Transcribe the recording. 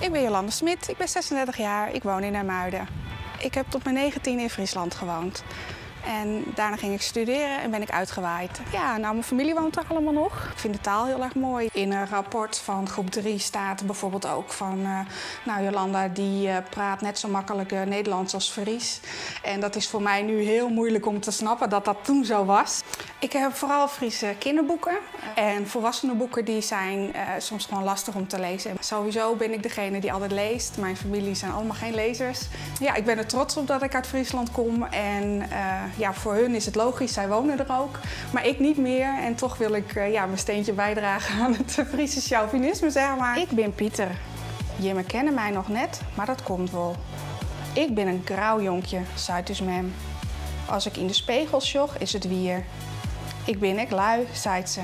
Ik ben Jolanda Smit, ik ben 36 jaar, ik woon in IJmuiden. Ik heb tot mijn 19 in Friesland gewoond. En daarna ging ik studeren en ben ik uitgewaaid. Ja, nou, mijn familie woont er allemaal nog. Ik vind de taal heel erg mooi. In een rapport van groep 3 staat bijvoorbeeld ook van... nou, Jolanda die praat net zo makkelijk Nederlands als Fries. En dat is voor mij nu heel moeilijk om te snappen dat dat toen zo was. Ik heb vooral Friese kinderboeken. En volwassenenboeken die zijn soms gewoon lastig om te lezen. Sowieso ben ik degene die altijd leest. Mijn familie zijn allemaal geen lezers. Ja, ik ben er trots op dat ik uit Friesland kom. En ja, voor hun is het logisch, zij wonen er ook. Maar ik niet meer. En toch wil ik ja, mijn steentje bijdragen aan het Friese chauvinisme, zeg maar. Ik ben Pieter. Jimme kennen mij nog net, maar dat komt wel. Ik ben een grauw jonkje, zei dus mem. Als ik in de spiegel sjoch, is het wier. Ik ben ik lui, zei ze.